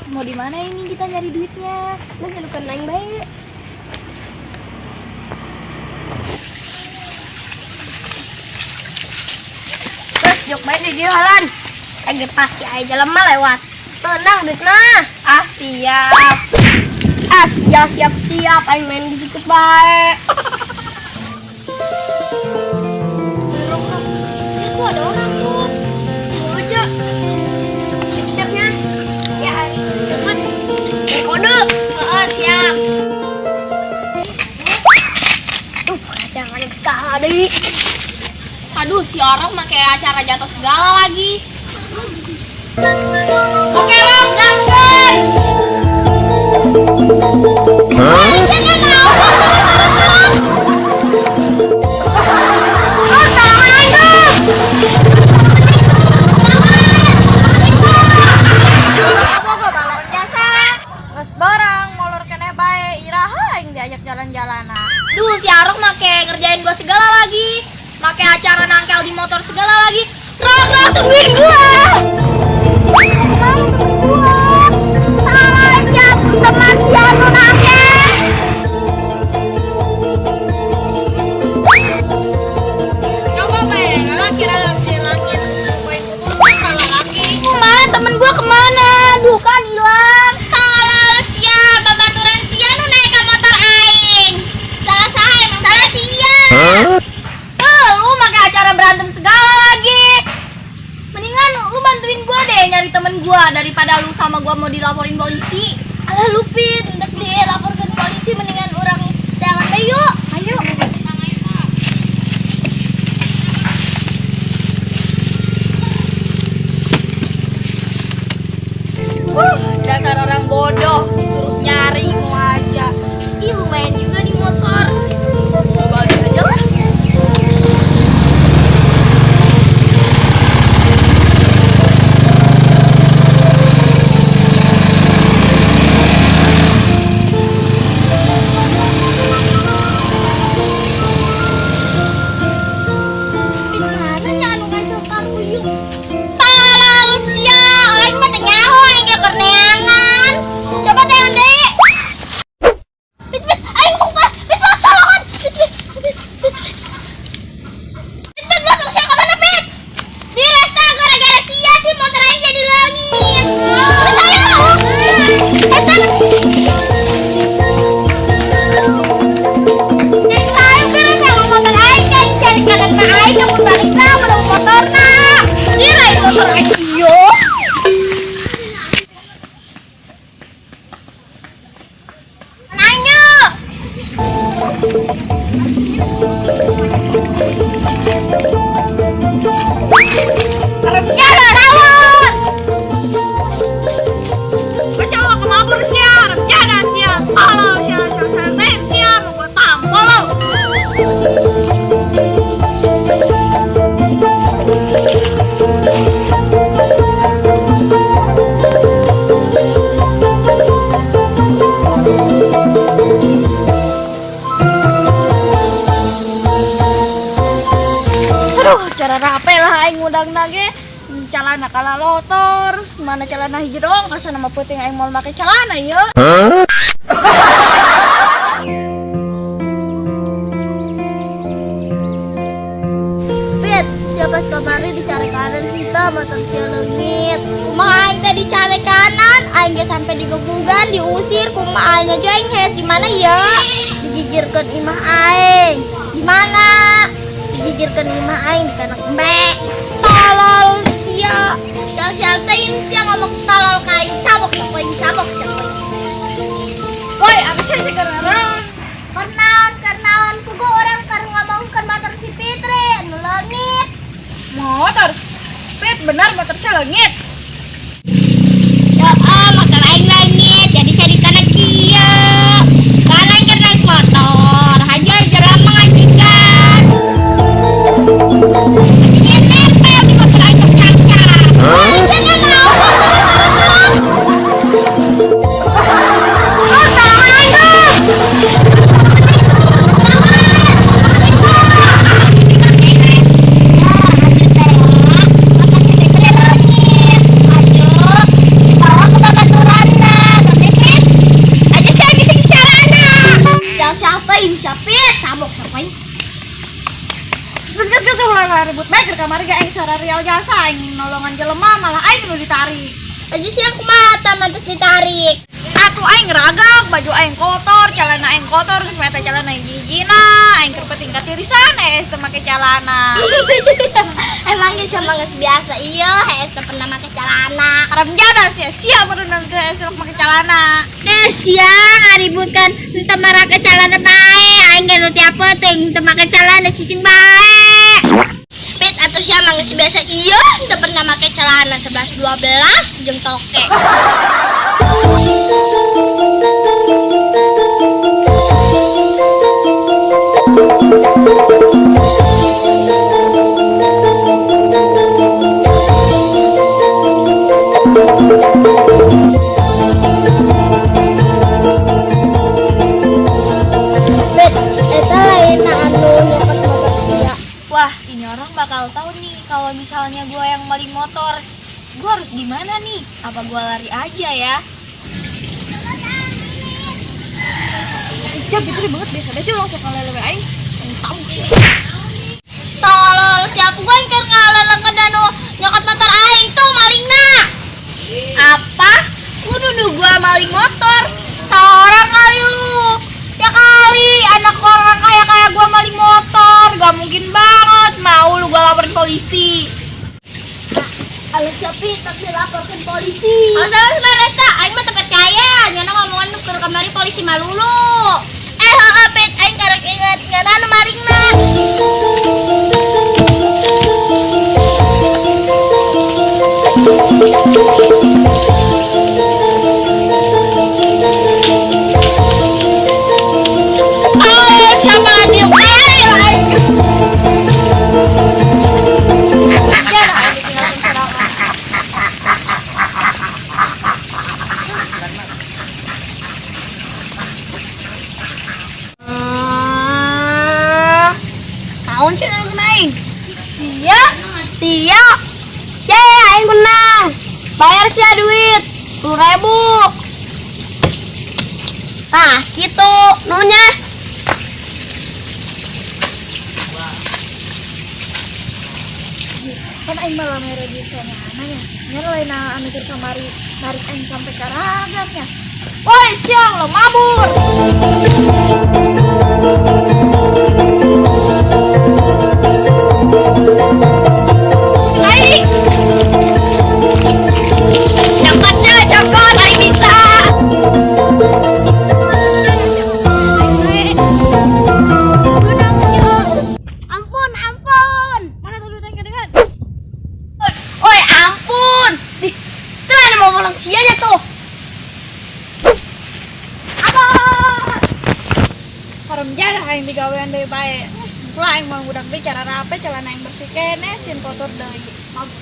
Mau di mana ini kita nyari duitnya? Lah, nyalukan aing bae. Terus jok bae di dieu halan. Aing ge pasti aya jelema lewat. Tenang duit mah. Ah, siap. Ah, siap siap siap aing main di sikut bae. Itu ada orang tuh. Aja. Siap-siapnya. Ya, cepet. Kode. Heeh, siap. Duh, jangan sekali. Aduh, si orang pakai acara jatuh segala lagi. Oke, Rok, gaskeun. Wah, siapa tahu? Oh, tangan aing dong. Geus barang molor keneh bae, iraha aing diajak jalan-jalanan? Duh, si Arok make ngerjain gua segala lagi. Make acara nangkel di motor segala lagi. Rok, Rok, tungguin gua. Salah siap teman siap nu nangkel. Coba bae lalaki lalaki langit poe putus lalaki. Kemana temen gua kemana? Duh, kan hilang. Tolol sia, babaturan sia nu naik ka motor aing. Salah saha emang? Salah sia. Eh, lu make acara berantem segala lagi. Mendingan lu bantuin gua deh nyari temen gua daripada lu sama gua mau dilaporin polisi. Alah lupit, hendak dilaporkan polisi mendingan orang jangan bae yuk. Ayo. Dasar orang bodoh, disuruh nyari mau aja. Ih, lumayan juga nih motor. Gua balik aja lah. Pit mana nya anu ngaco karuyuk. Tolol sia, aing mah teu nyaho aing ge keur neangan. Coba teangan deui. Pit pit, aing buka. Pit pit, tolongan. Pit pit, pit pit. Pit pit, motor sia ka mana, Pit? Di resta gara-gara sia sih motor aing jadi leungit. Geus ayo lah. Eta. Geus ayo keur nyawa motor aing kan cari kanan mah aing kamu balikna menung motorna. Ieu lain motor aing ieu. Nanya. Jalan tawon. Masya Allah kemabur sia, rencana sia, tolol sia, sia sia sia, mau gua tampol lo. Aduh, cara rape lah aing ngundang ge. Calana kalah lotor, mana calana hiji doang, asa nama peuting aing moal make calana ieu. Pit, siapa kamari dicari kanan kita motor sia leungit. Kumaha aing teh dicari kanan, aing ge sampai digebugan, diusir, kumaha aing aja aing hes di mana ya? Digigirkeun imah aing. Di mana? Digigirkeun imah aing di kana embe. Tolol sia. Sial-sial teh sia ngomong tolol ka aing, cabok sia aing, cabok sia aing. Woi, apa sih sekarang? Kernaon kernaon pugu orang keur ngomongkeun motor si Fitri anu leungit. Motor. Pit, benar motor saya leungit. Ya, motor aing leungit, jadi cari tanah kieu. Kan aing keur naik motor, haja jelema ngajikan. Jadi nempel di motor aing kecangcang. Wah, sia naon? Oh, tangan aing dong. Geus geus geus, ulah ribut bae. Keur kamari ge aing sararial jasa, aing nolongan jelema, malah aing nu ditarik. Aja sih aku mata mantas ditarik. Atuh aing ragak, baju aing kotor, celana aing kotor, geus meta celana hiji-hijina, aing keur penting katirisan teu make celana. Emang geus sama geus biasa iya, hees teu pernah make celana. Haram jadah sia, sia meureun teu hees make celana. Eh, sia ngaributkan henteu marake celana bae, aing ge nu tiap peuting henteu make celana cicing bae. Pit, atuh sia mah geus biasa iya, henteu pernah make celana 11 12 jeung toke. Pit, eta lain anu nyokot motor sia. Wah, ini orang bakal tahu nih kalau misalnya gua yang maling motor. Gua harus gimana nih? Apa gua lari aja ya? Siap itu banget, biasa-biasa langsung kalelewe aing. Tahu sih. Tolol, siapa gua yang keur ngalelengkeun anu nyokot motor aing tuh malingna. Apa? Lu nuduh gua maling motor? Salah orang kali lu. Ya kali, anak orang kaya kayak gua maling motor. Gak mungkin banget. Mau lu gua laporin polisi. Kalau siapa tak dilaporkan polisi. Oh, sama sama Resta, aing mah teu percaya. Nyana ngomongan nu keur kamari polisi malulu. Eh, heeh, Pit, aing karek inget nyana anu malingna. Oh, siapa diuk aing aing. Ya dah aing ditinggalkeun sorangan. Ah, naon sih nu aing? Sia, sia. Ye, aing menang. Bayar sia duit 10.000. Ah, gitu. Nuhun. Kan aing malah mere duit sorangan nya. Nya lain anu keur kamari narik aing sampai ka ragaknya. Woi, siang lo mabur. Aing. Cokotnya, cokot, aing bisa. Ampun, ampun. Mana tuh duit aing kedengan? Oi, ampun. Dih, itu ada mau bolong sianya tuh. Apa? Haram jadah aing digawean deui bae. Setelah aing mau budak deui cara rape, celana aing bersih keneh, sieun kotor deui. Mabur.